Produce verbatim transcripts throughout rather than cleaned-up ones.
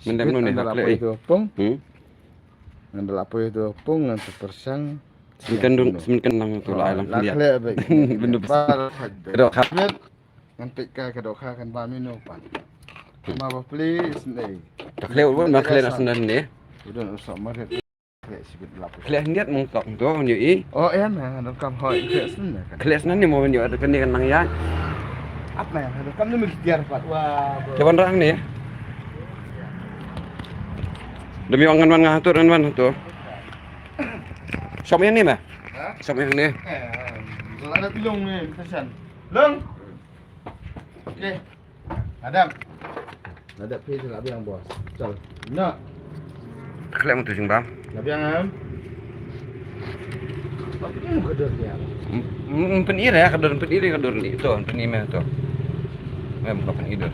Mynta mynta ha khleh. Pung. Hmm. Ngan da la poi tu pung ngan tu persang. Semen kan dung, semen kan nang tu la ai lang la khleh. Khleh bek. Benda besar. Ka doh kha. Ngan peit ka, ka doh kha kan ba mino pan. Ma ba pli sendai. Ka khleh u ban ma khleh na sendai ne. U don u sok marit. Khleh sibit la poi. Khleh hyndiat mong tok tu nyu i. Oh em, ha doh kam hoi khleh sendai. Khleh sendai ni mo nyu ada kane kan nang ya. Ap ma ha doh kam ni mesti tiar pat. Wah. Ka ban rang ni. Demi wan ngan wan nga tu ngan wan tu. Shop yang ni mah? Ha? Shop yang ni. Eh, la da pilong ni pesan. Long. Okey. Adam. Ada pi tu la biang bos. Chal. No. Khlem tu jingbam. La biang am. Apa ni muka dur dia? Pen ira ka dur, pen ira ka dur ni tu, pen ime tu. Mem ka pen ira.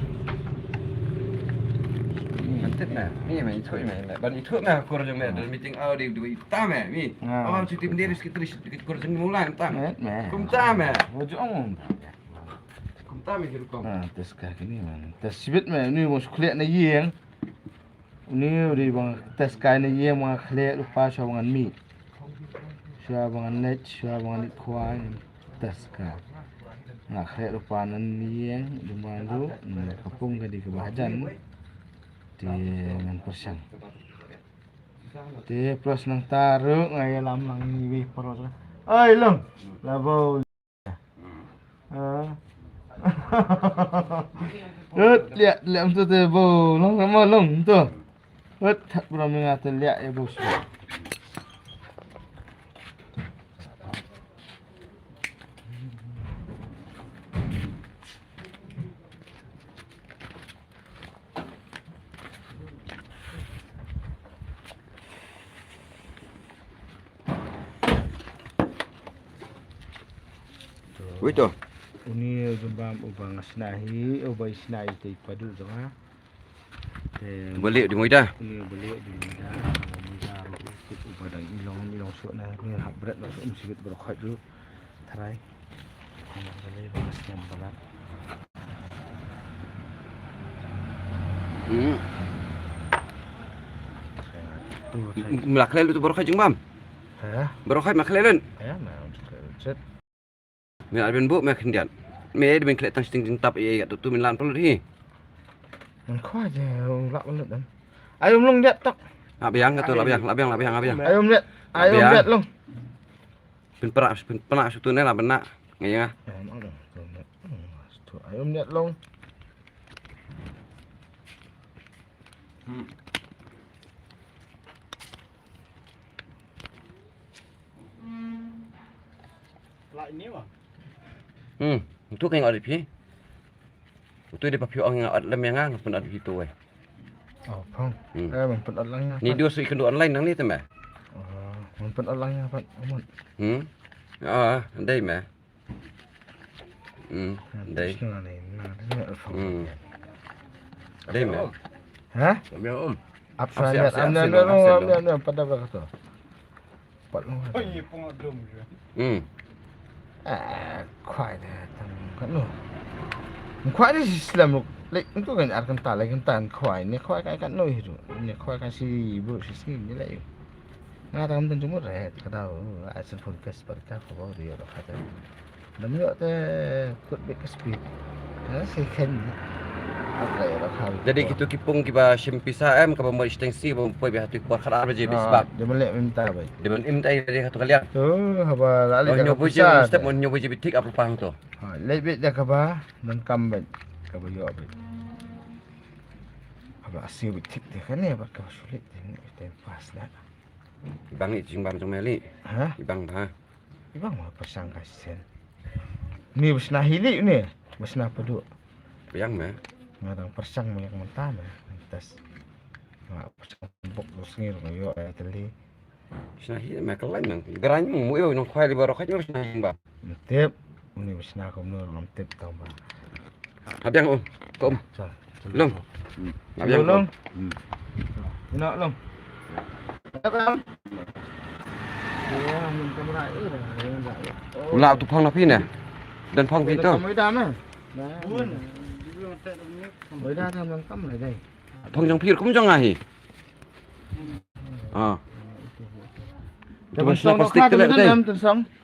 Antet na. Ni me itu me. Ban itu me kur jong me dur meeting au di dua ita me. Mi. Awam cuti pendiri sekretari sekretari kur jong mulai entah. Kum ta me. Wajong. Kumta me ki rukom. Ah, test kai kini man. Test sibit me ni mo sukliak na yeng. Ni ri bang test kai na yeng bang khlek lupa sha bang mi. Sha bang lech, sha bang lech kwai. Test kai. Nga khlek lupa nan yeng, di man ru, ni kapung ka di ka bahajan. Ti ngan persang. Ti plus nang taru, ngai lam nang ni wi paro. Ai long. Labo. Hut liak liak mtu te bo long sama long mtu. Hut that bro menga te liak ya bos. Wei to. Uni jumba uba nga sna hi, uba i sna i te padu jong nga. Te balik di Moida. Uni balik di Moida, Moida ro tip uba dang ilong, ilong suak na ni hap bret na um sibit bro khait dulu. Tharai. Anak balik bang snem balat. Hmm. Mla khleh lut baroh kha jingbam. Ha? Baroh kha ma khleh lut. Ya, ma khleh lut. Me ar ben bu me khyndiat. Me de ben khleh tang sting jingtap ïa ïa tu tu min lan pelut hi. Ngan khwa je la pelut dan. Ayo mlong diat tak. La biang ka tu la biang la biang la biang la biang. Ayo mliat. Ayo mliat long. Pynpra pynpra sutu ne la bena. Ngai nga. Ayo mliat long. Hmm. Tu ka ngot phi. Tu de pa phi ong ngot lem nga ngan pynot phi tu wei. Oh, phong. Hmm. Eh, man pynot lang nga. Ni dua sui kyndu online nang ni te me. Oh, man pynot lang nga pat. Hmm. Ah, dei me. Hmm, dei. Hmm. Dei me. Ha? Ap sa am am am pada ba ka to. Pat long. Hmm. Ah, khwai de tang katno. Khwai de si slem ruk. Lek tu kan ar kynta lek kynta khwai ne khwai kan katno hi tu. Ne khwai kan si bu si si ni lek. Nga tang tang jumur re ka dau. Ai sen phone kes par ka ko ba ri ro ka te. Dam ïoh te kut bit ka speed. Ha, second. Apa ya, apa hal. Jadi kitu ki pung kiba shim pisa em kaba mo extensi ba poi ba tu por khar ar baje bis bak. Dia melek minta bai. Dia men im tai dia katu kalian. Tu haba la le. Nyo buje step mon nyo buje bitik apa pang tu. Ha, le bit dia kaba nang kam bai. Kaba ïoh bai. Haba asi bitik dia kan ya ba kaba sulit dia ni time pass dah. Bang ni jingbam jong meli. Ha? Bang ba. Ibang ma persang ka sen. Ni besna hili ni, besna pedu. Biang me. Nga dang persang me yak menta me. Test. Nga persang bok dos ngir nga yo ay teli. Besna hili me kelai nang. Gerang mu yo nang khwai li barok aja besna hili ba. Tip. Uni besna ko menur ngam tip tau ba. Abiang um. Kom. Long. Abiang long. Ina long. Ula tu phong na phi ne. Dan phong phi tu. Oi da na. Oi da na kam lai dai. Phong jong phi kum jong nga hi. Ah. Te ban song plastik te le te.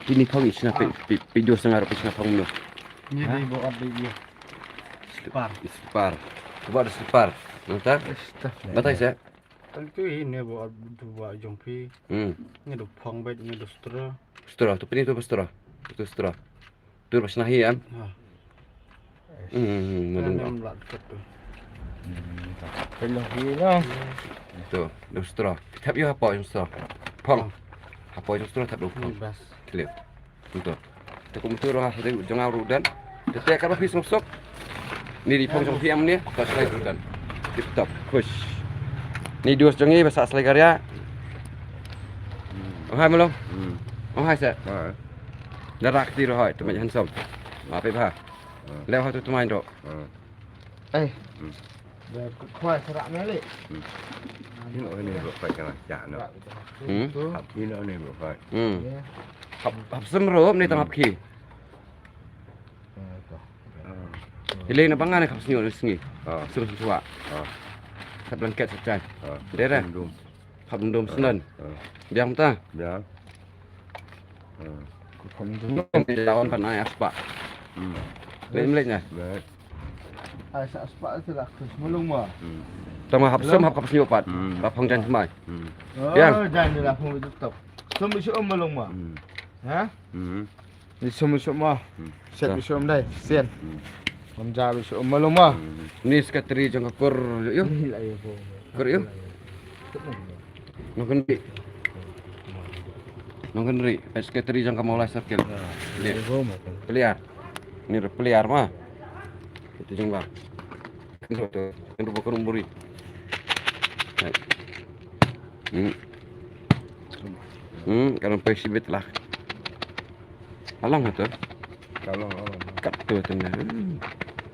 Pini phong i sna pe pe pe dos nga ro pe sna phong no. Ni di bo at di. Spar. Spar. Ba da spar. Nanta? Batai sa. Tang tu hi ne bo at tu ba jong phi. Hmm. Ni do phong bet ni do stra. Stra tu pini tu stra. Tu stra. Tur ba sna hi em. Ha. Hmm, hmm, hmm, malung. Em la tu. Hmm. Pelong hi no. Tu, do stra. Thap yo hapo jong stra. Phong. Hapo jong stra thap do phong. Bas. Clear. Tu. Te kum tu ra ha de jong au rudan. Te te ka ba phi song sok. Ni di phong jong phi em ni. Ta slai rudan. Tip top. Push. Ni dos jong i ba sa slai karya. Hmm. Oh hai malung. Hmm. Oh hai sa. Hai. Darak ti ro hai, tu mai handsome. Ma pe ba. Hmm. Leo ha tu tu mai do. Hmm. Eh. Hmm. Dah kuat serak ni, Lik. Hmm. Ini orang ni buat fight kan, cak nak. Hmm? Hap ini orang ni buat fight. Hmm. Ya. Hap, hap sem ruh ni tang hap ki. Ah. Hili na bangan hap sngi, sngi. Ah. Sem sem suak. Ah. Sat blanket sat cai. Ah. Dere. Dum. Hap dum senen. Ah. Biang ta. Biang. Hmm. Nong ke lawan pan ai aspa. Hmm. Lem lem na. Baik. Ai sa aspa tu lah kus mulung ma. Hmm. Tama hap sem hap kap snyo pat. Hmm. Ba phong jan mai. Hmm. Oh, jan ni lah phong itu tok. Sem isu om mulung ma. Hmm. Ha? Hmm. Ni sem isu ma. Hmm. Set isu om dai. Sen. Hmm. Om ja isu om mulung ma. Hmm. Ni sekretari jong ka kur yu. Ni lah yu. Kur yu. Nongkynrih. Nongkynrih, peit secretary jong ka Mawlai Circle. Ni. Peliar. Ni ruh peliar ma. Itu jong ba. Kan ruh tu, kan ruh bukan umburi. Hai. Hmm. Hmm, kan ruh pei sibit lah. Alang tu. Alang, alang. Kat tu tu ni. Hmm.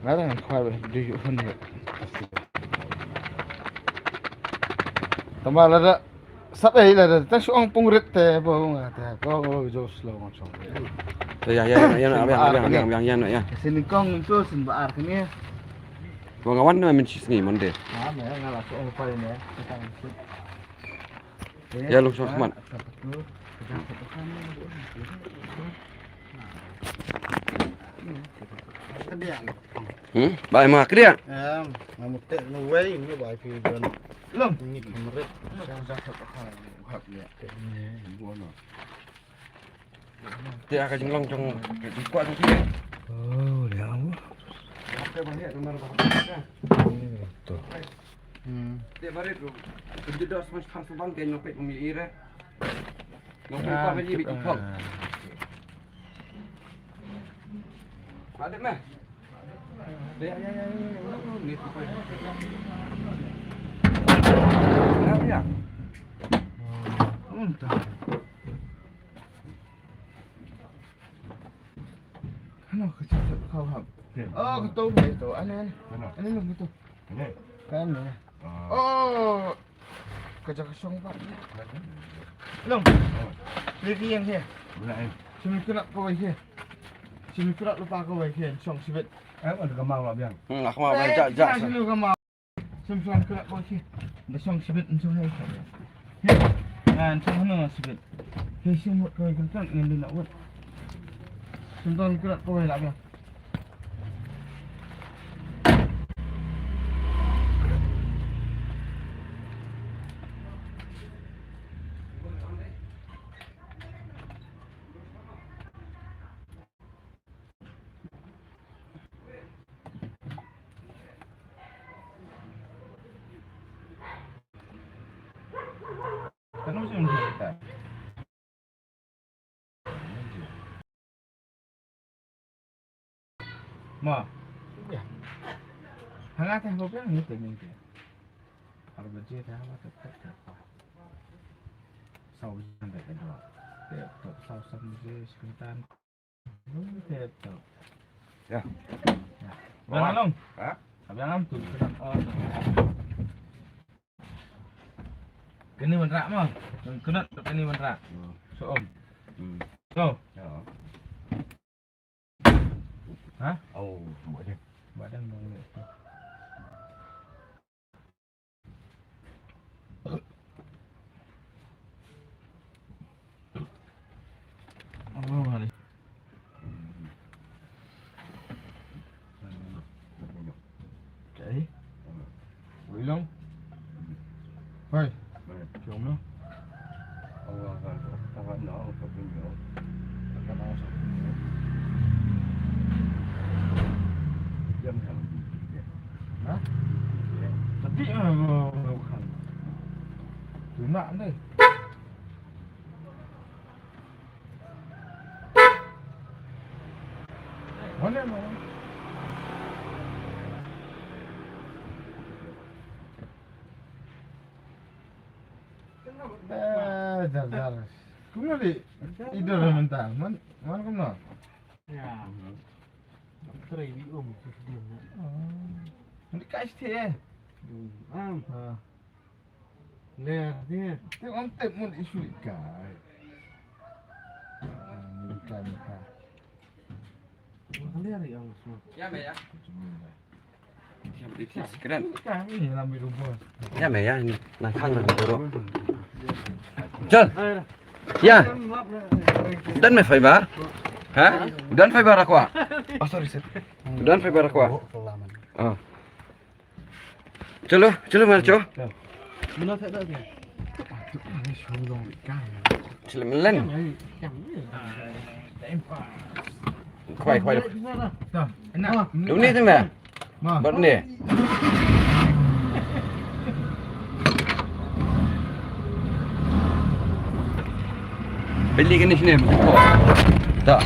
Ngarang khwai di hun ni. Tambah lada Sat ei lada tang shu ong pung rit te ba ong te ko ngo jo slow ngam song. Ya ya ya ya ya ya ya ya. Sin kong tu sin ba ar kane. Ko ngawan na min shisngi Monday. Ha me nga la so ong pa ne. Ya lu so khmat. Hmm? Bai ma kriya. Em, namu te no way ni bai pi don. Long. Ni kamret. Sa sa sa ka ha. Hap ya. Ni buana. Te aka jinglong jong ka jingkwah jong phi. Oh, liang. Te ba hia tu mar ba. To. Hmm. Te ba re tu. Kun ju dos mas kham sabang te nyopet umi ira. Nyopet ba ni bi tu kham. Ada meh. Ya ya ya ya. Ni tu. Ya ya. Hmm, tak. Hano, ka cakap kau hap. Oh, ka tu, ka tu. Ane, ane. Ane lu ka tu. Ane. Kan ya. Oh. Ka cakap song pa. Long. Lagi yang here. Simi kunap kau here. Simi kunap lupa kau here. Song sibit. Eh, ada kamau lah biang. Hmm, aku mau belajar. Simi kunap kau. Sum sum kra ko chi. Da song sibit sum hai. He. Ngan sum hanu sibit. He sum mut ko kan kan ngan dina wat. Sum ton kra ko la ba. Ma. Hanga te ko piang ni te ni te. Ar baje te hanga te te te. Sau jan te te. Te to sau sam je sekitar. Ya. Bang Along. Ha? Abang Am tu. Kini mentrak mah. Kena kini mentrak. Hmm. So om. Hmm. So. Ya. Ha? Oh, buat dia. Buat dia. Hoi. Jom noh. Awa kan, awa no, ka punyo. Ka no sa punyo. Jam kan. Ha? Tadi ah, lo, lo kan. Tuna ni. Mana no? Eh, jar, jar. Kumno di? Idol mentang. Man, man kumno? Ya. Trei di um, tu dia. Oh. Nanti kai siti eh. Hmm. Am. Ah. Ler dia. Te on tep mun isu ikai. Ikai muka. Ler ya Allah. Ya me ya. Keren. Ikai ni lambi rumput. Ya me ya ni. Nang khang nang doro. Jal. Ya. Dan me fiber. Ha? Dan fiber aku. Oh sorry sir. Dan fiber aku. Oh. Chalo, chalo mar cho. Chalo melen. Khwai, khwai. Dum ni tena. Bat ni. Beli kini sini. Tak.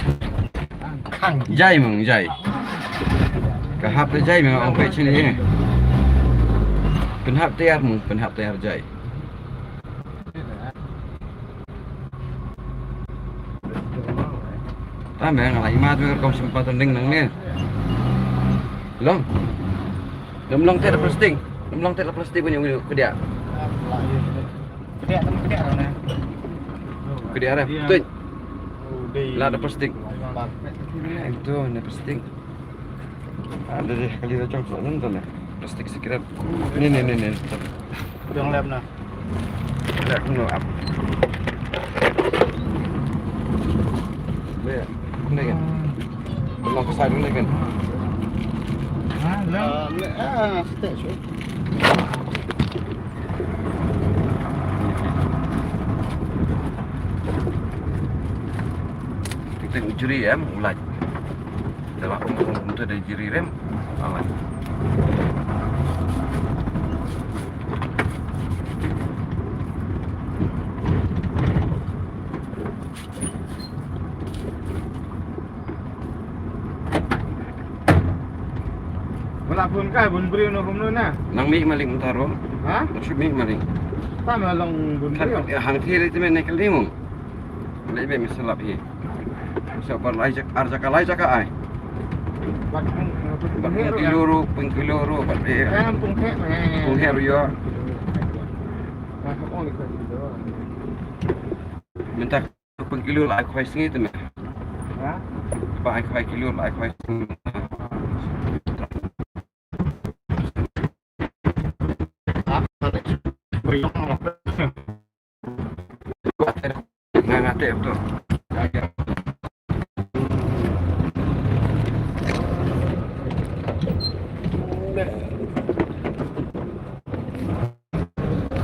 Jai mung jai. Ka hap te jai mung ong pei chini. Pynhap tiar mung pynhap tiar jai. Ta me nga lai ma tu kom sempat tending nang ni. Long. Dum long te plastik. Dum long te plastik punya punya kedia. Kedia tu kedia ni. Kedia re. Tu. Lah ada plastik. Itu ni plastik. Ada deh kali dah cocok nonton ya. Plastik sigaret. Ni ni ni ni. Yang lem na. Lem no ap. Lem. Ni kan. Belum kesal ni kan. Ah, lem. Ah, stek sure. Kita ujuri ya, mulai. Dalam umur muda dari jiri rem. Aman. Wala pun kai bun bri no kumno na. Nang mi maling mutaro. Ha? Terus mi maling. Tama long bun bri. Hang thiri te men ne kali mung. Lei be misalap hi. Sa bar lai jak ar jaka lai jaka ai. Bat pengkilo ru pengkilo ru bat be. Pung her yo. Minta pengkilo lai khoi sngi tu me. Ba ai khoi kilo lai khoi sngi. Nga nga te tu.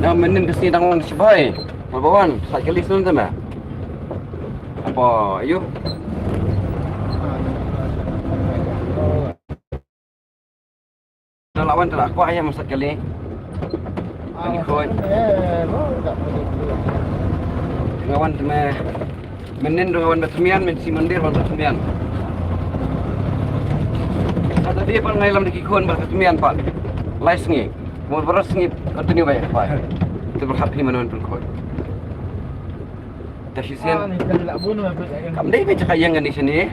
Na menin ke sini dang wan sibai. Bawan, sa kali sun tu me. Apa ayo? Dah lawan telah kuat ayam masak kali. Ani khoi. Ngawan teme. Menin dong ngawan batmian men si mandir wan batmian. Ada dia pan ngai lam deki khon batmian pan. Lai sngi. Mo beras sngi continue bai bai. Te berhap hi manon pun khoi. Ta shisien. Kam dei me jaka yang ni sini.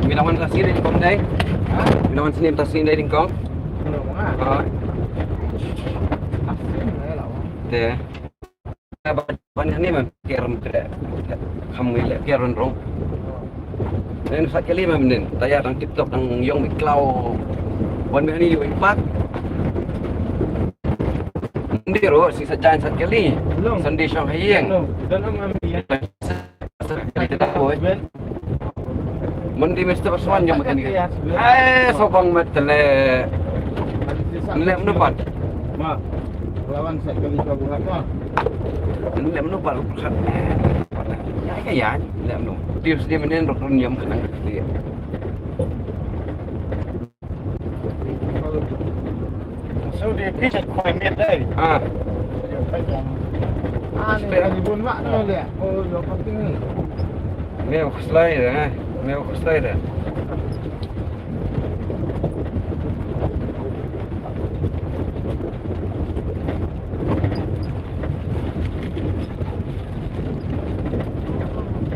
Mina wan ta sini dei kom dei. Mina wan sini ta sini dei ding kom. Ha. Te. Ban ni mem ker mem kre. Kam ngi le ker rong. Nen sa kali mem nen. Taya dang tip top dang yong mi klau. Wan me ni yoi pak. Ndi ro si sa jan sa kali. Sandi shong hayeng. Mandi Mister Swan yang makan ni. Eh, sokong met le. Le menupat. Ma. Lawan sa kali ka buhat ka. Ini lemno baru buhat. Ya, ya, ya, lemno. Dia mesti menen rok run yam kenang dia. So dia pijat kau ambil tadi. Ah. Ah, ni, ni bun mak tu dia. Oh, dia penting ni. Meo khuslai dah, eh. Meo khuslai dah.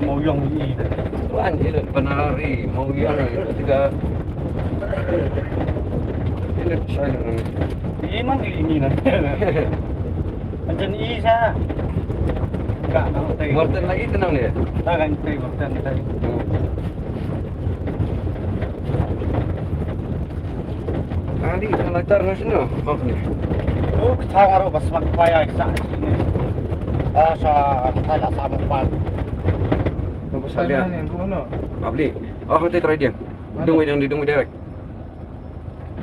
Mawiong ni. Wan, dia dah pernah lari, mawiong ni. Tiga. Ini saya. Ini mana ini nanti? Macam ni sah. Ka nang tai. Morten lagi tenang dia. Ta kan tai Morten tai. Hmm. Kali ka lighter na sino? Oh, ni. Oh, ka thang aro bas mak paya sa sini. Ah, sa thang la sa mak pan. Apa salia? Ni, ni, ni. Abli. Oh, hote try dia. Dung wei, dung di, dung wei direct.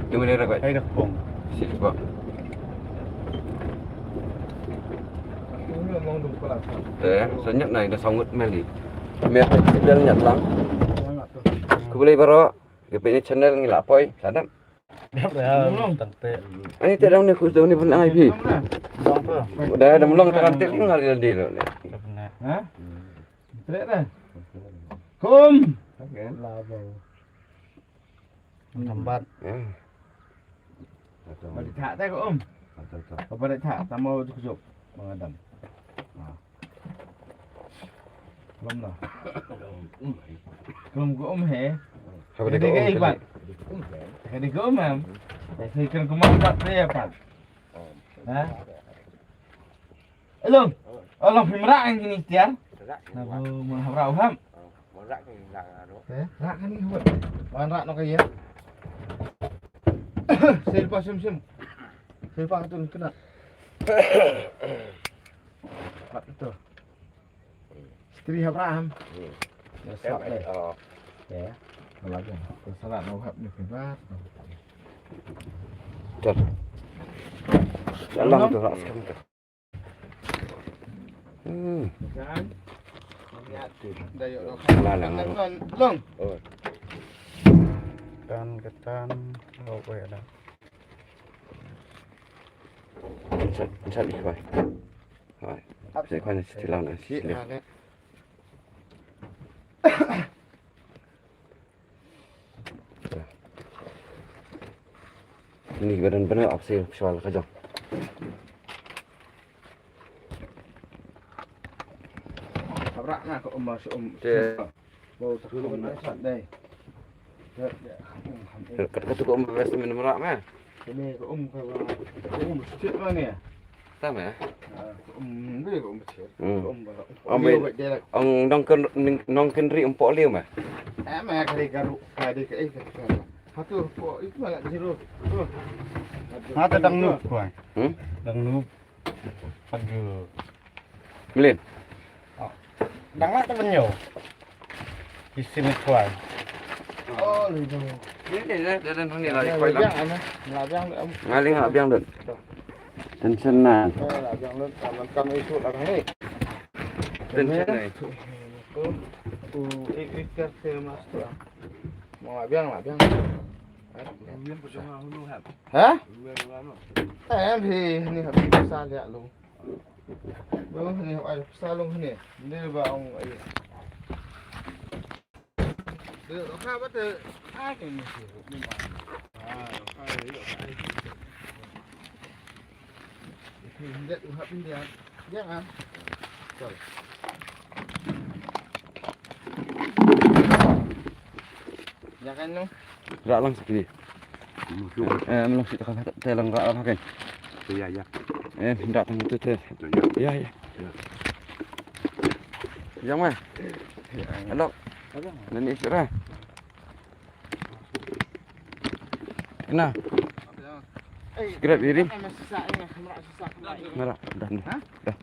Dung wei direct wei. Hai dah pong. Sip ba. Te, sa ñiat na ida sangut meli. Me te signal ñiat lang. Khublei baroh. Khublei channel ngi la poi. Sadap. Tang te. Ani te dang ni kus dang ni pun ai phi. Dang te. Udah ada mulong tekan te ngal dia di lo ni. Ha? Trek dah. Kum. Labo. Lambat. Ya. Balik tak tak um. Balik tak tamu tu juk. Mengadam. Ha. Belum dah. Belum ke um he. Apa dia ke um? Tadi ke um em. Saya kena ke mana pat dia pat. Ha? Elong. Elong phi mrak ngi ni tiar. Mrak ngi. Na bu mun hap rak u hap. Mrak ngi na ro. Eh, rak ngi hap. Wan rak no ka ya. Silpa sim sim. Silpa tu kena. Pat tu. Stri hap rak am. Ya sap deh. Oh. Ya. Lagi. Terserah no hap ni kibar. Dah. Dalam tu rak sekarang tu. Hmm. Kan? Lalang. Long. Oh. Ketan, ketan. Oh, oh ya dah. Insya, insya Allah. Hai. Sai khwan shi tilang na shi. Ni badan bana ap sai shwal ka jong. Abrak na ka um ba shi um. Te. Bau tak um na sat dai. Kat ka tu ka um ba best min mrak ma. Ini ka um ka ba. Ka um stit ma ni. Tam ya? Ah, ka um ni ka um stit. Hmm. Ka um ba. Om ong nong ken nong ken ri um po liu ma. Eh ma ka ri ka ru ka di ka eh ka. Hatu po itu ma la di ru. Hatu dang nu ko. Hmm? Dang nu. Aduh. Melin. Oh. Dang lah temen nyo. Isim tuan. Oh, lu itu. Ini dah dah dah ni lah. Melabang, melabang. Ngali melabang dun. Tension na. Melabang dun. Kamu kamu itu lah ni. Tension na. Tu tu ik ik ker ker mas tu. Melabang melabang. Ha? Eh, phi ni ha phi pisa liah lu. Lu ni ha ai pisa lu ni. Ni ba ong ai. Dei ka ba te ai ke ni si ni ma. Ah, ka ai. Ni dei u hap ni dia. Jangan. Chal. Ya kan lu? Rak lang sikit. Eh, melong sikit kan. Te lang rak lang kan. Ya, ya. Eh, rak lang tu te. Ya, ya. Yang mah. Elok. Nani sira. Kena. Grab diri. Mara, dah. Dah.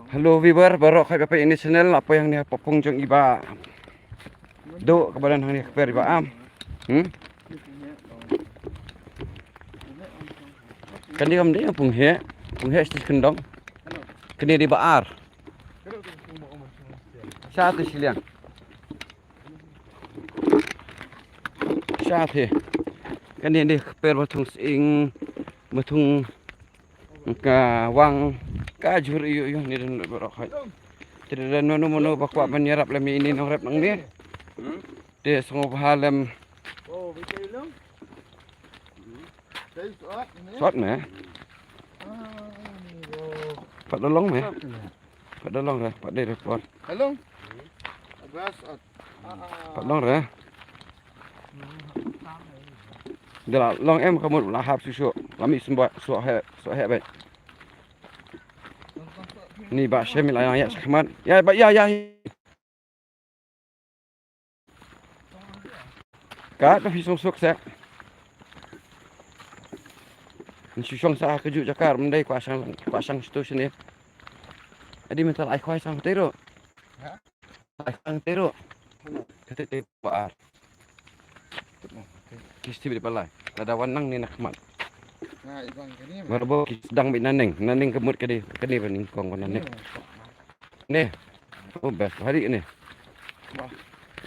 Hello viewer, baroh khat ba peit ïa ini channel, apa yang ni apa pung jong iba. Duk ka badan hangne ka per iba am. Hmm? Kane kam dei pung heh, pung heh sha kyndong. Kane dei ba ar. Sha te shiliang. Sha te. Kane dei kper ba thung sing, ba thung ka wang ka jur ïu ïu ni dang ba rok hai. Te dang mano mano ba kwah ban ïarap lem ïa ine nongrep nangne. Te sngewbha lem. Sot me. Pat da long me. Pat da long re, pat da report. Hello. Abbas. Pat long re. Da la long em ka mut la hap shu shu. La mi symbai shu he shu he bet. Ni ba shem la yang ya shkmat. Ya ba ya ya. Ka ta phi song sok sa. Ni shu shong sa ka ju jakar mendai kwa sang kwa sang stu sini. Adi mental ai khwai sang tero. Ha? Ai khwai sang tero. Kata te ba ar. Kisti bi palai. Lada wan nang ni nak mat. Nga ibang kani. Marbo kis dang bi naneng, naneng kemut kadi, kadi ba nyngkong ba naneng. Ni. Oh best hari ni. Wah.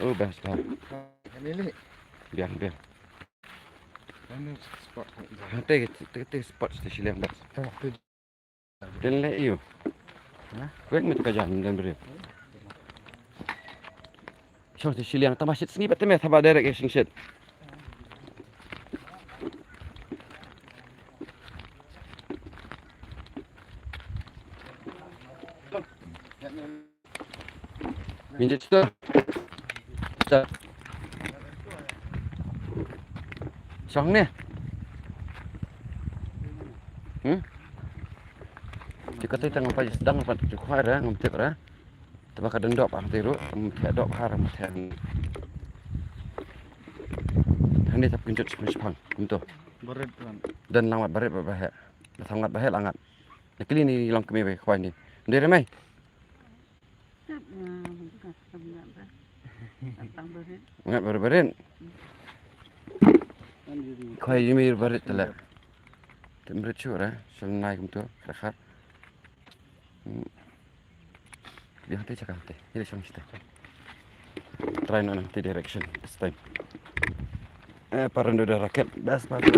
Oh best ha. Kani li. Biang biang. Kani spot. Te te te spot te shiliang best. Te. Ten le yu. Hah? Kwek met ka jam dan beri. Shong te shiliang tama shit sngi bat te me thaba derek e shing shit. Minjit tu. Tu. Shong ni. Hmm? Ti kata tang apa sedang apa tu khwai ra ngam tip ra. Taba ka dang dok ba te ru, ngam tip dok ha ra ngam tip. Hani tap kinjut sepang sepang. Ngam tu. Barit kan. Dan langat barit ba bahe. Sangat bahe langat. Nakli ni long kemi ba khwai ni. Ndai re mai. Ngat barit barit. Khwai yumi barit tala. Tem rit shu ra, shal nai kumtu, khakhar. Dia hati cakap hati, ini shong sita. Try nang nanti direction this time. Eh, paran dah raket, das pada.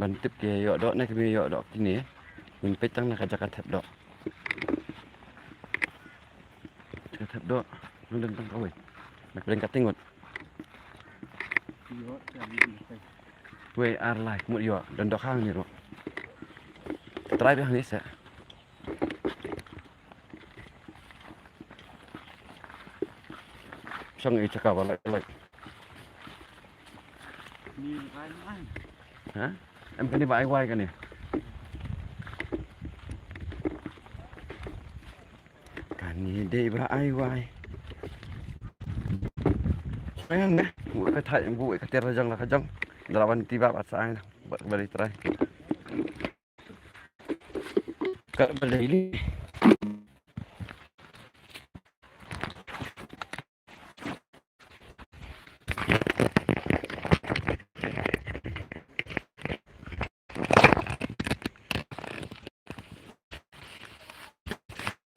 Ban tip ki ïoh doh ne ki ïoh doh kine. Ngin peit tang na ka jaka thep doh. Jaka thep doh. Nang dang tang kawei. Na pdeng ka tingut. Wei ar lai mut ïoh don doh khang ni ro. Trai bi hang ni se. Shong i chaka ba lai lai. Ha? Em kani ba ai wai kani. Kani dei ba ai wai. Ayan ne, bu ka thai bu ka ter jang la ka jang. Dalawan tiba ba sa ai ba ba trai. Ka ba daily.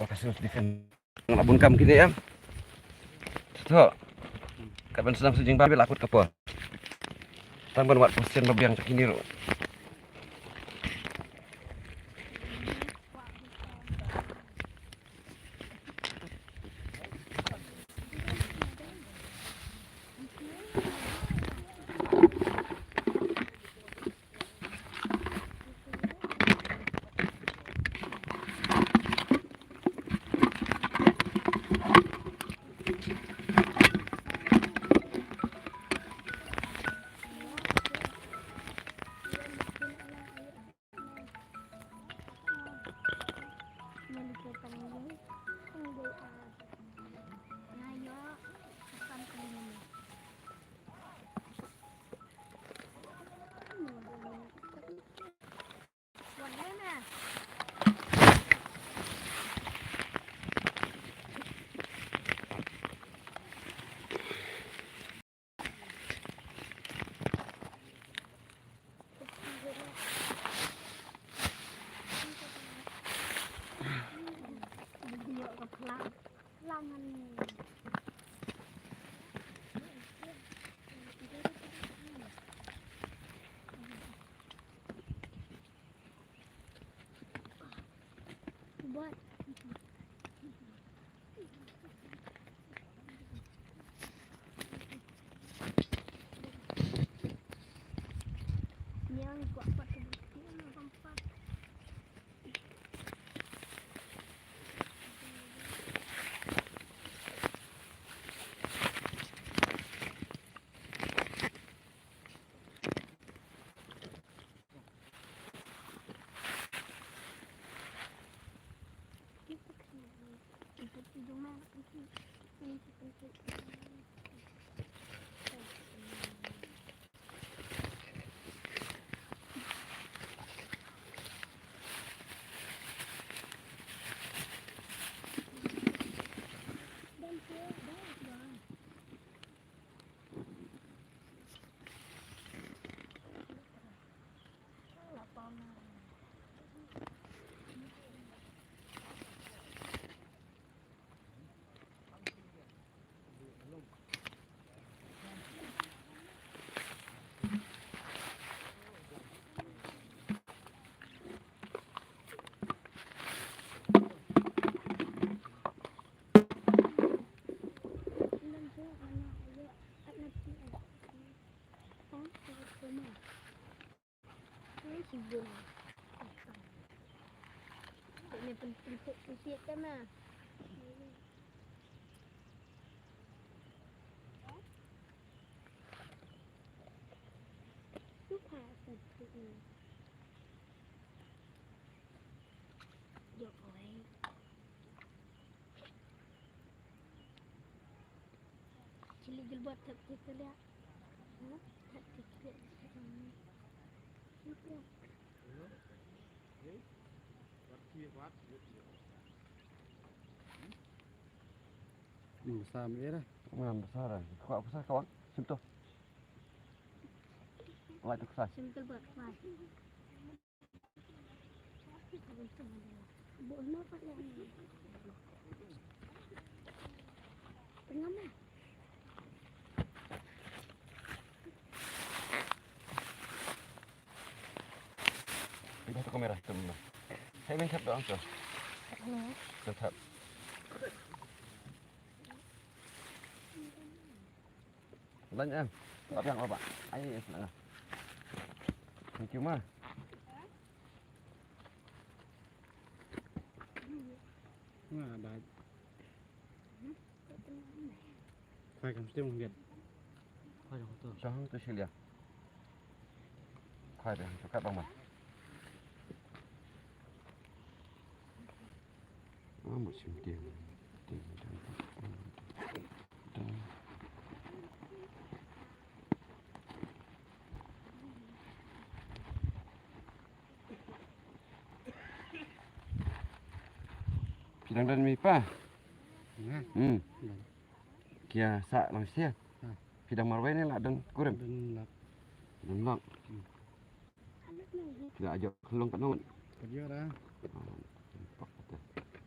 Ka sus di kan. Nga bun kam kine em. To. Ka ban sdang sujing ba la kut ka por. Tang ban wat pos sien ba biang ka kine ro. Chili gilbert thep ti kelia. Huh? Thep ti kelia. Ngam bsa me era. Ngam bsa ra. Kwah bsa ka wan. Sim to. Lai to ksai. Sim gilbert, lai. Pynthap kamera, pynthap. Hai, pynthap doang tu. Pynthap. Lan em. Lap yang apa? Ai, senang ah. Thank you ma. Nga da. Khai kam stem ngiat. Khai dong tu. Shang tu silia. Khai dong tu kat bang ma. Ah, mut sim tiang. Tiang, tiang, tiang. Phi dang don mei pa? Nga. Hmm. Nga. Ki ïa sah lang sha. Ha. Phi dang marwei ne la don kurim? Don lok. Don lok. Hmm. Phi la ajo khlong katno ngut? Ka jia da. Oh, pak kata.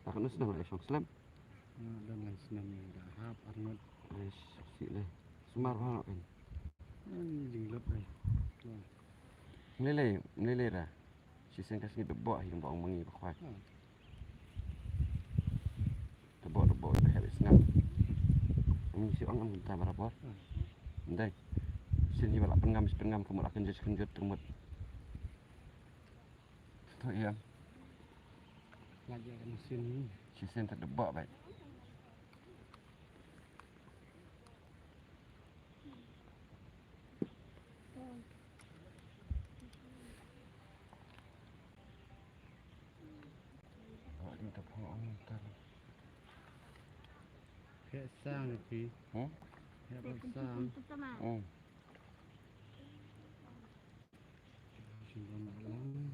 Ta katno snem la ïa shong slem? Ah, don lai snem ïa da hap arngut. Ai, suk sih leh. Sumar ba kan. Ai, jinglut leh. Wah. Mlei lei, mlei lei ra. Shisien ka sngi da boh hi ba ong mangi ba khwai. Ah. Da boh, da boh, da hep sngap. Ngi shu ong am ta barabor. Hmm. Ndai. Shisien hi ba la pynngam, shu pynngam ka mut la kynjut, kynjut ka mut. To ïa. Lagi ka shisien hi. Shisien ta da boh bai. Pheh sang phi. Hmm? Pheh bad sang. Hmm. Sing ba ma lang.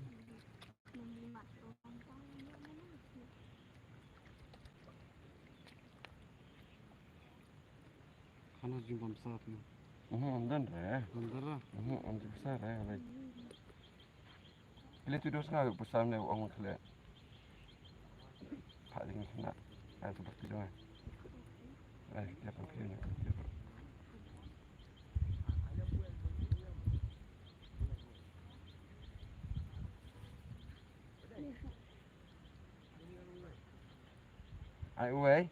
Hana jingbam sat na. Mhm, ym don re. Ym don re. Mhm, ym jingbam sat re, like. Kile tu dos nga pusam ne ong kile. Ai uei.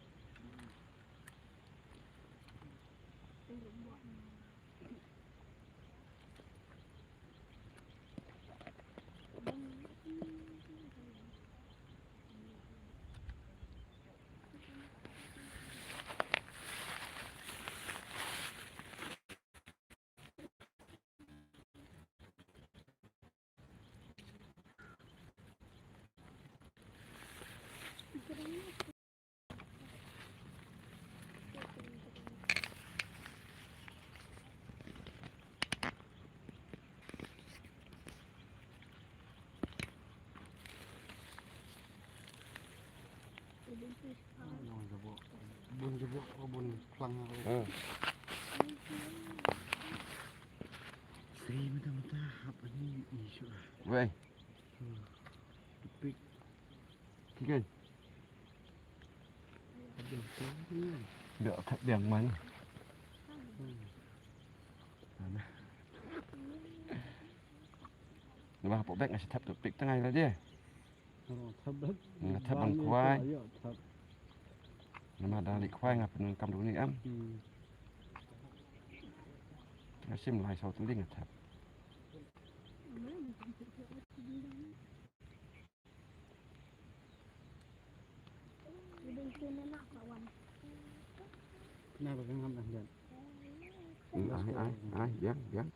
Bun jubok, bun jubok, bun plang. Hmm. Sri mata mata hap ani isu. Wei. Hmm. Tupik. Kigen. Ada yang mana? Hmm. Mana? Namar hapoh bek nga shu thep tupik tang ai la dia. Nga thep ban khwai. Namar da lih khwai nga pyndonkam da uni em. Nga shim lai saw tylli nga thep. Kena ba ngam dah jan. Ai ai ai biang biang.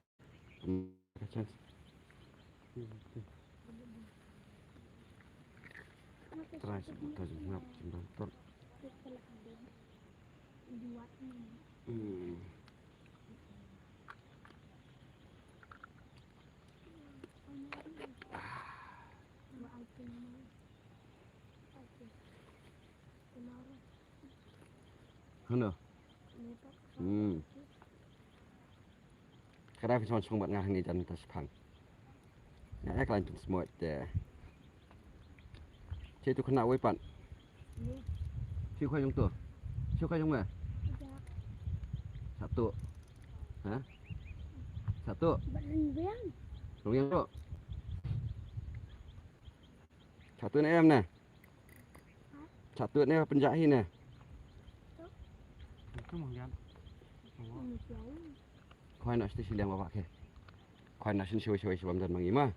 Try sebut tajam ngap sembang tot. Hmm. Hano? Hmm. Ka dei phin shong bad nga hangne jan mynta shaphang. Nga ïa ka lain pynsmoit te. Che tu khynnah wei pat. Che khwai jong tu. Che khwai jong me. Satu. Ha? Satu. Rung yang tu. Satu ne em ne. Satu ne pynjah hi ne. Khwai na shisha liang baba ke. Khwai na shin shwe shwe shwe bam dan mangi ma.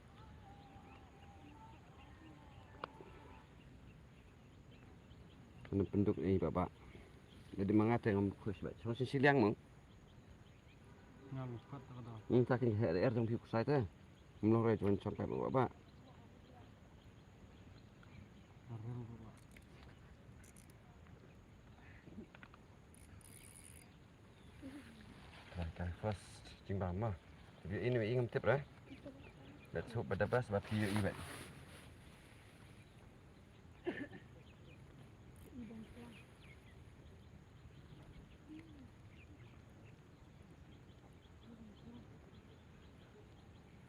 Kena penduk ni baba. Jadi mangata ngam khwai shwe. Shong shisha liang mong. Ngam khwat ta ka da. Hmm, ta kin he er jong phi kusai te. Mlong re jong chong ka baba. Arem baba. Ka, ka first jingbam ma. Ïohi ne ïohi ngam tip re. Let's hope for the best, ba phi ïohi bad.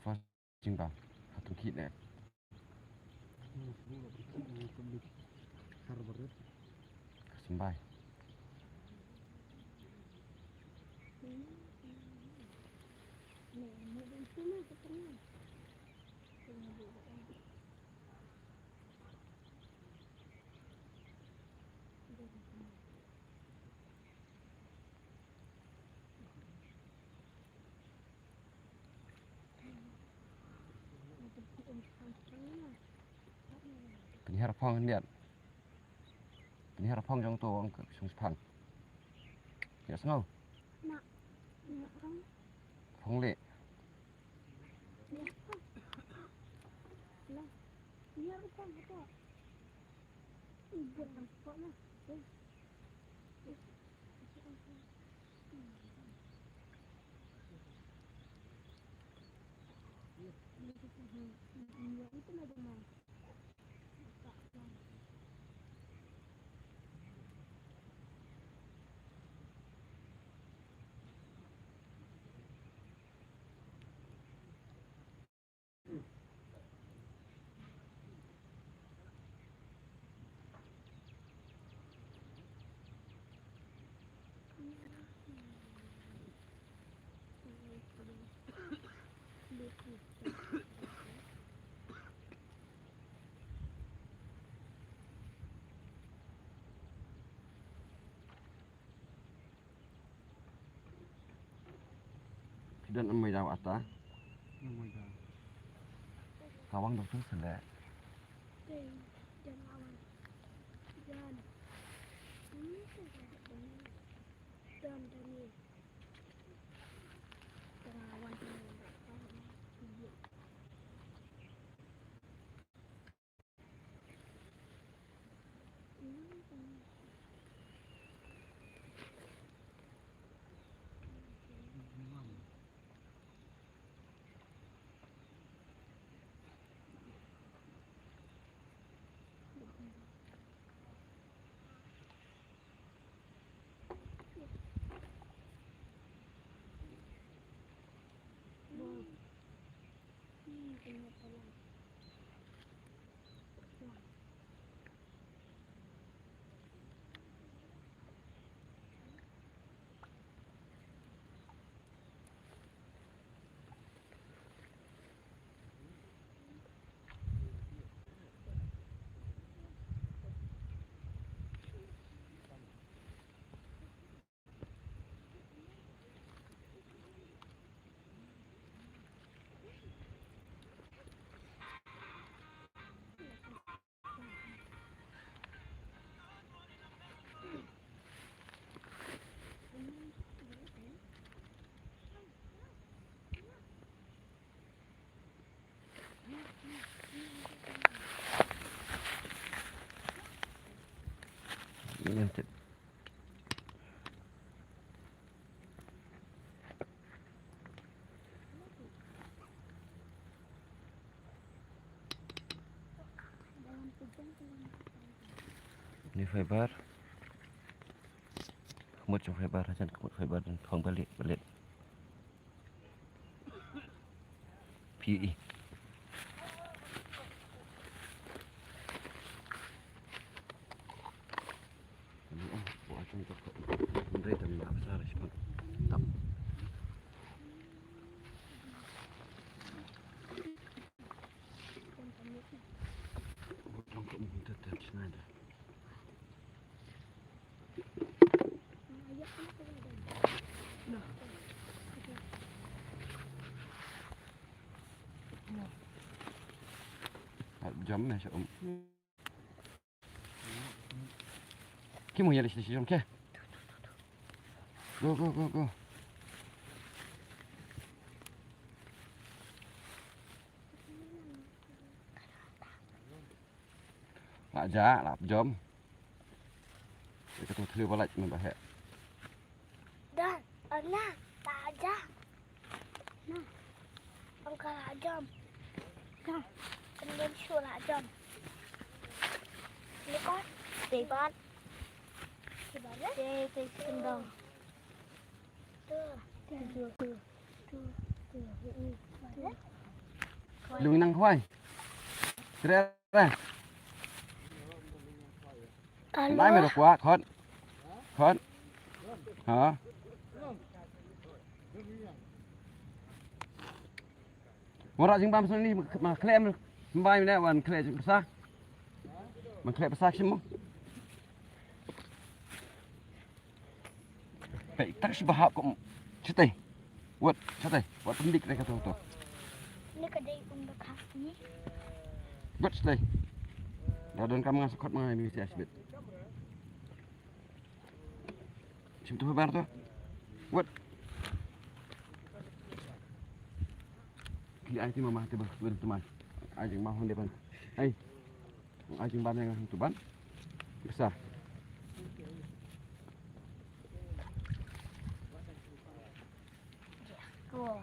First jingbam. Hato ki ne. Ka symbai. Pynhiar phong hyndiat. Pynhiar phong jong to ong ka sung spang. Ïa sngew. Phong leh. Jan mai daw ata. Ka wang doktor sele. Ni fiber. Khmut jong fiber, hajan khmut fiber dan thong balik, balik. P E. Jam ne sha um. Ki mo ya le shi jam ke. Go, go, go, go. Lah ja, lah jom. Ïa kato thli ba lait mynta heh. Dan, Anna, lah ja. Nah, angka lah jom. Nah, kemudian shu lah jom. Ni kan, debat. Debat, eh? Debat, kendang. Lung nang khwai. Tre, tre. Alo. Lai me ro kwah, khot. Khot. Ha. Mo rah jingbam sngewbha ma khleh em, symbai ne wan khleh jingpysa. Ma khleh pysa shim mo. Peit tang shi ba hap kum shatei. Wat shatei, wat pyndik re kato to. Ni ka dei um da khas ni. Wat shatei. Da don kam nga sa khot ma ngi mi sia shibit. Shim tu bar tu. Wat. Ki ai ti mama ti ba wer tu mai. Ai jing ma hon de ban. Ai. Ai jing ban yang tu ban. Bisa. Good.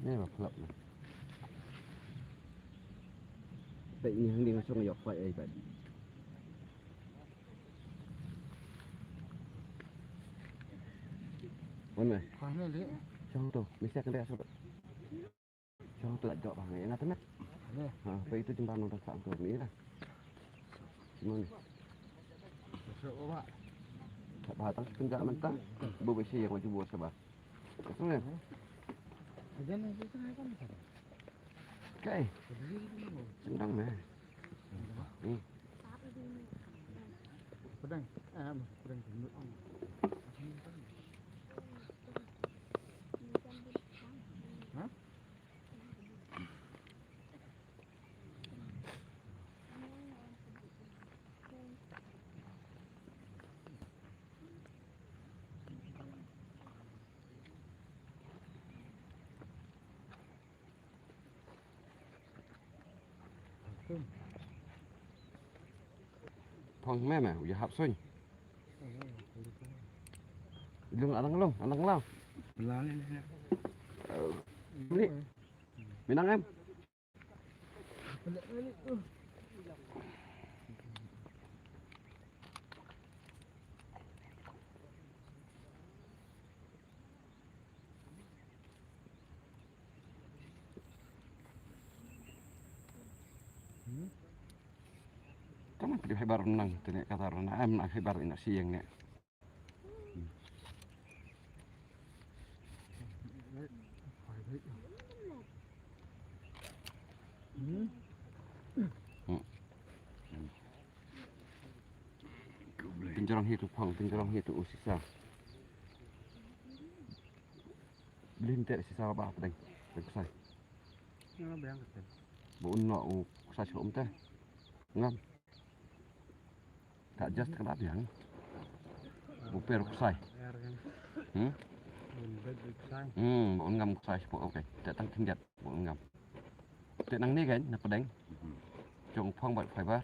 Ni ba phlap na. Peit ni hangne nga shong ïoh peit ai peit. Wan me. Kha ne li. Shong tu, mesti kena rasa. Shong tu la jok bang, ya, ngat met. Ni. Ha, peit tu jempa nong tak tu ni lah. Cuma ni. Masuk, Pak. Tak apa, tak kenjak mentah. Bu besi yang wajib buat sabar. Betul ya? Ada ni, kita kan. Okay. Sendang meh. Hmm. Pedang. Eh, pedang. Ha? Phong me me, u ïa hap suiñ. Lung, anang lung, anang lang. Lang ni, ni, ni. Ni. Minang em. Tang phi haibar nang tene kata rana em na haibar ina siang ne. Pinjrong hi tu phong, pinjrong hi tu u sisa. Blin te sisa ba deng, deng ksai. Ba un no u ksai shu um te. Ngam. Tak just kena biang. Buper ksai. Hmm? Hmm, ba un ngam ksai shu, okay. Tak tang tingkat ba un ngam. Te nang ni kan na pedeng. Jong phong bat fiber.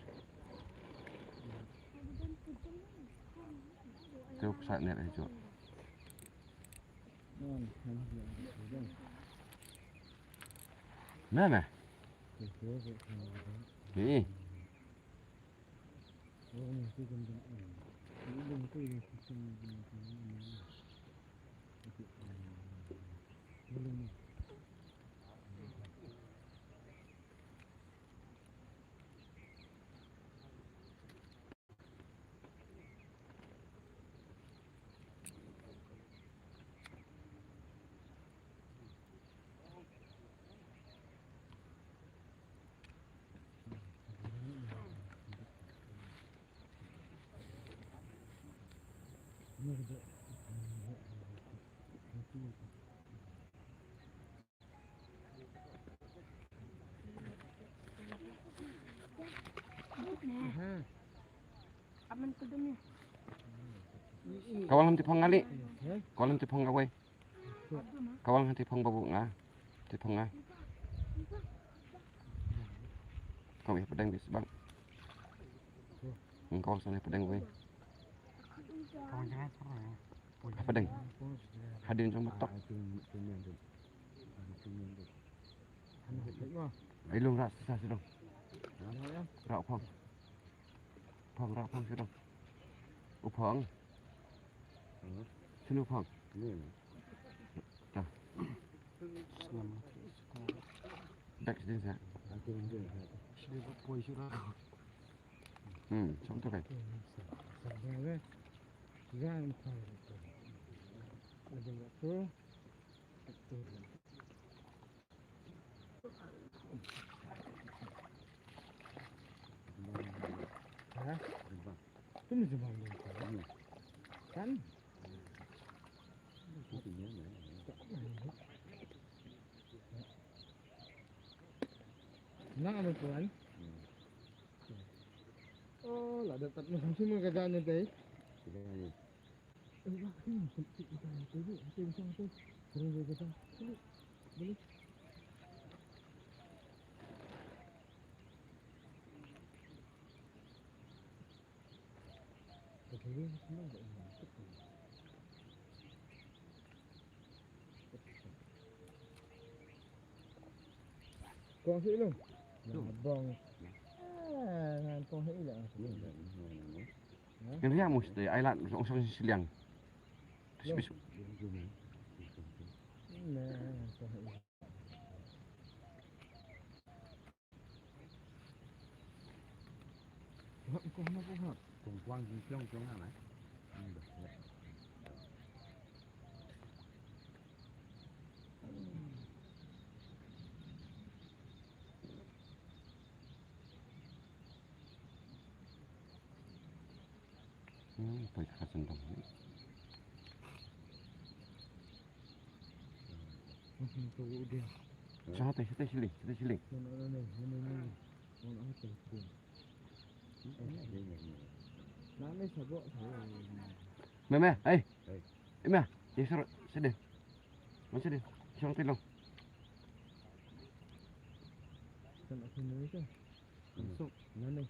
Te ksai ne eh jong. Me me. Ni. Ka wal hangtei phong nga leh. Ka wal hangtei phong kawei. Ka wal hangtei phong babu nga. Tei phong nga. Kawei hapdeng bad sbang. Ka wal san hapdeng kawei. Hapdeng. Hadien jong matok. Ai lum rah sa sdang. Rah phong. Phong rah phong sdang. U phong. Snu phong. Ta. Dak sdang sa. Hmm, song tu kan. Nang ada tuan. Oh, la dapat nang sini ke jalan tadi. Kong sih lu. Bong. Ah, ngan kong sih lu. Ngan riam mesti ai lad ong song siliang. Bis. Nah, ngan kong sih lu. Hmm, poi ka sendong ni. Sa te, sa te sili, sa te sili. Me, me, ai. Me, me, ai sur, sede. Mo sede. Shong te long. Kan aku ni ke? Masuk, mana?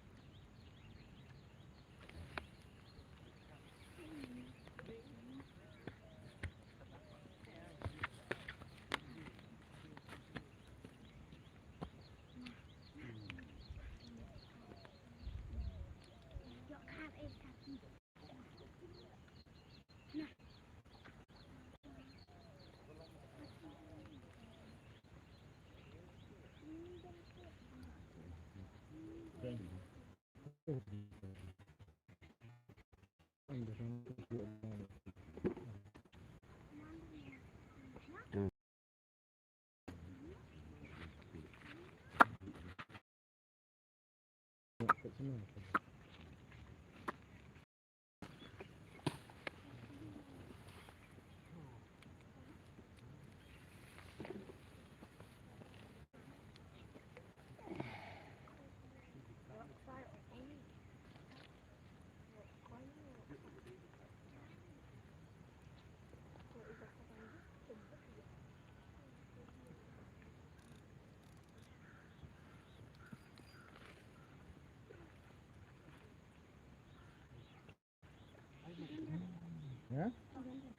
Ha?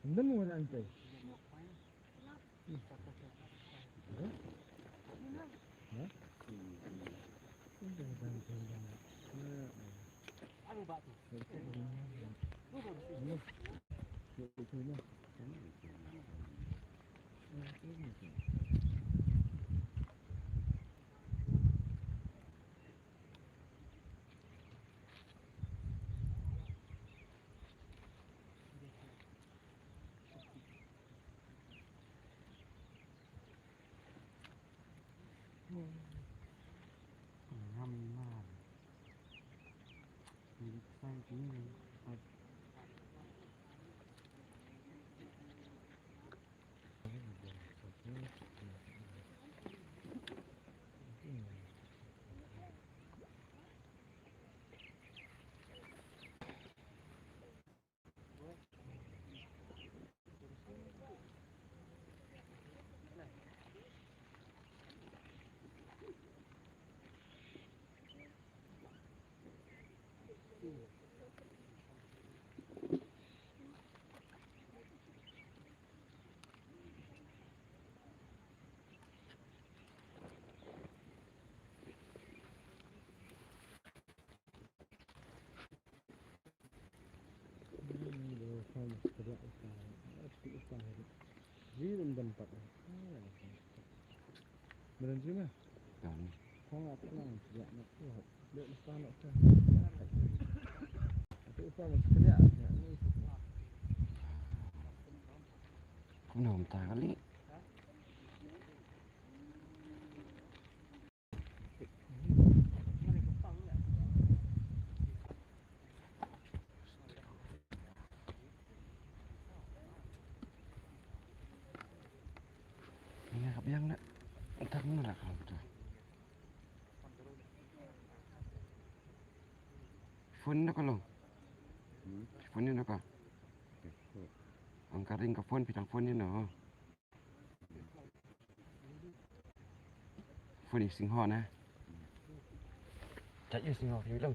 Ndan mo dan te. Kumno mynta kali? Nga ka biang na. Entar mana lah kalau tu. Phone na kalau. Phone ni na ka. Ang ka ring ka phone, pitang phone ni na. Phone ni sing ho na. Chat ye sing ho ki bilang.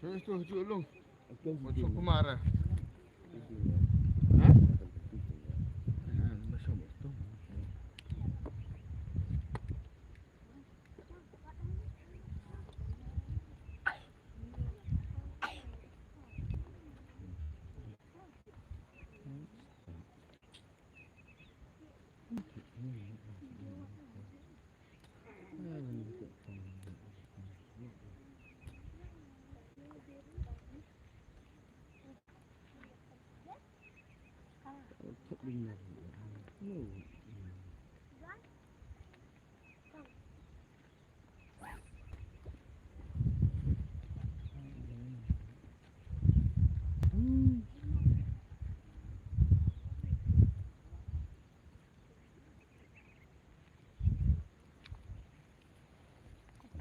Siapa tu, tu long? Macam kumara. Ha? Ha, macam tu.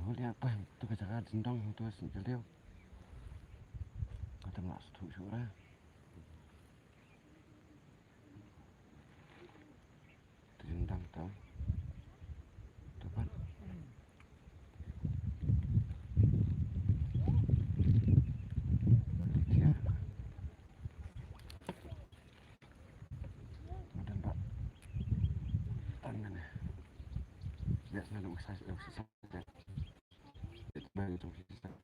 Dol ïa, to ka jaka jingdong to sngewthuh. Kata ma sngewthuh shuh ra. Te jingdang to. To pat. Ïa. Madan pat. Tangan. Biasa nak exercise, exercise. Biasa nak exercise.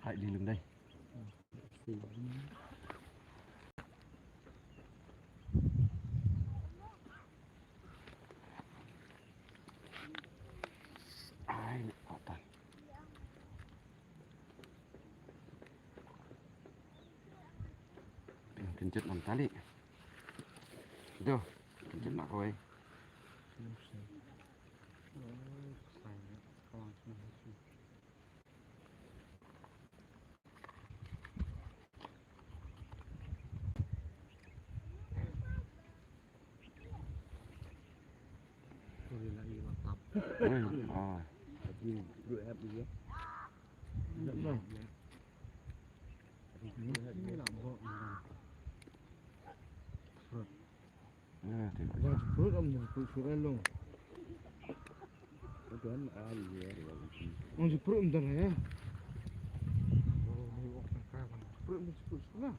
Hai, di lum dai. Ai, ni kotan. Kynjat nam tali. Doh, kynjat na kawai. Wan shu prut, wan shu prut shuh ïa long. Wan shu prut ym don ïa. Prut ym shu prut shuh la.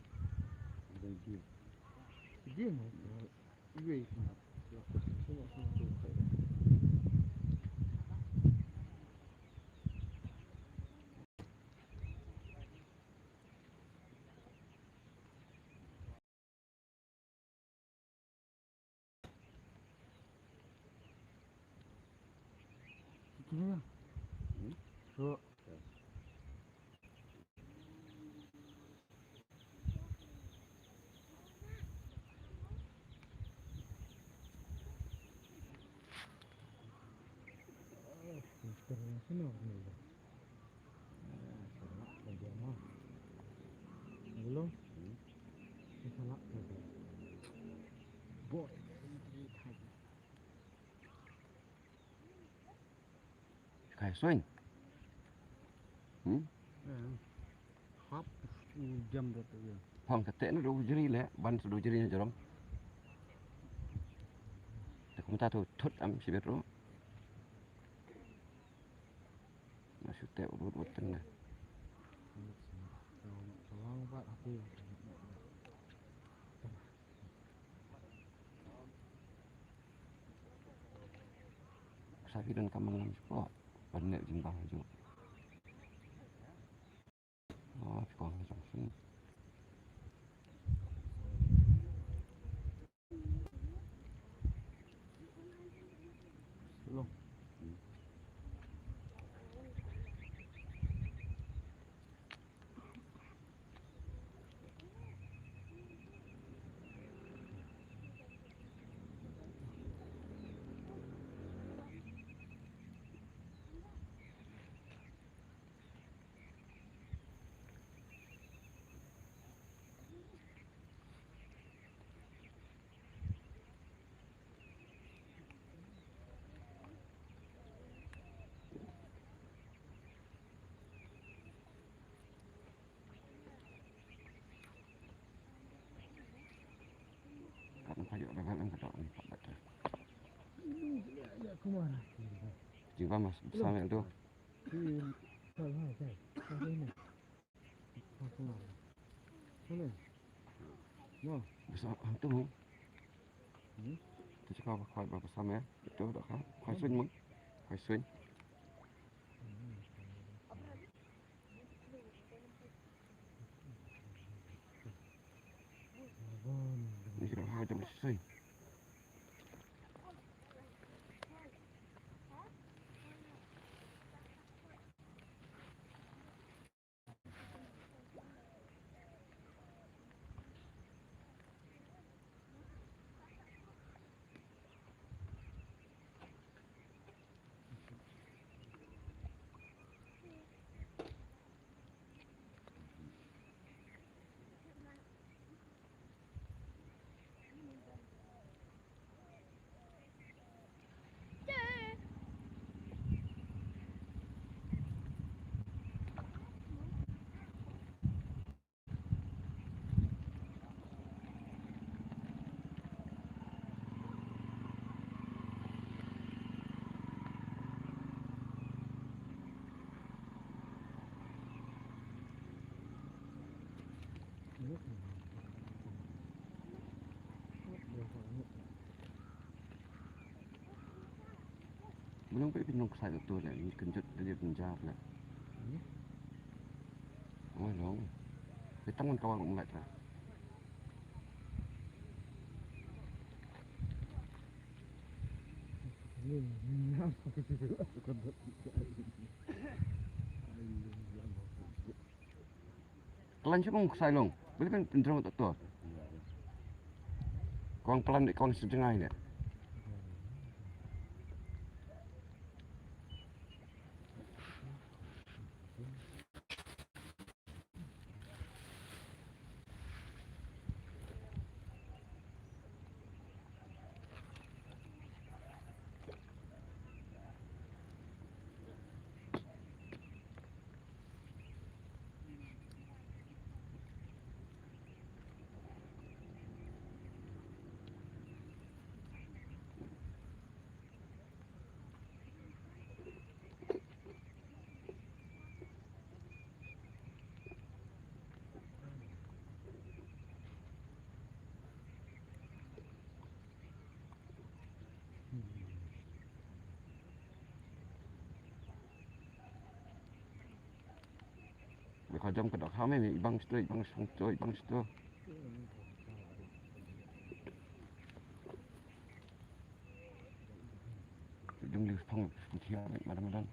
Dia no. Iwei. Kai swing. Hmm? Hap, jam da tu ya. Phong kate na do jri le, ban su do jri na jarom. Kumta to thut am shibit ruh. Na shu teh u bud bud teng na. Sa phi don ka man lam shuwa. Ban leh jingbang ju. Oh, phi kong jong phi. Ka nang payok da ban ka dok ni pat da. Jingba mas sama tu. Bisa tu. Tu cakap apa kau bersama ya? Itu dah kau. Kau swing mung. Kau swing. Ni kena hajam swing. Belum pun pinjong ksai tu le, ni kejut dia penjar le. Oh long. Kita ngan kawang umat lah. Klan shu kong ksai long. Beli kan pendrong tu tu. Kong pelan dek kong sejengai dek. Ba ka jam ka dak ha me, me ibang sto, ibang sto, ibang sto. Jong li phong, phong thia, madan madan.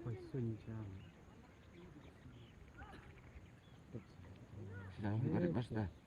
Oi, sun jam. Sila, balik basta.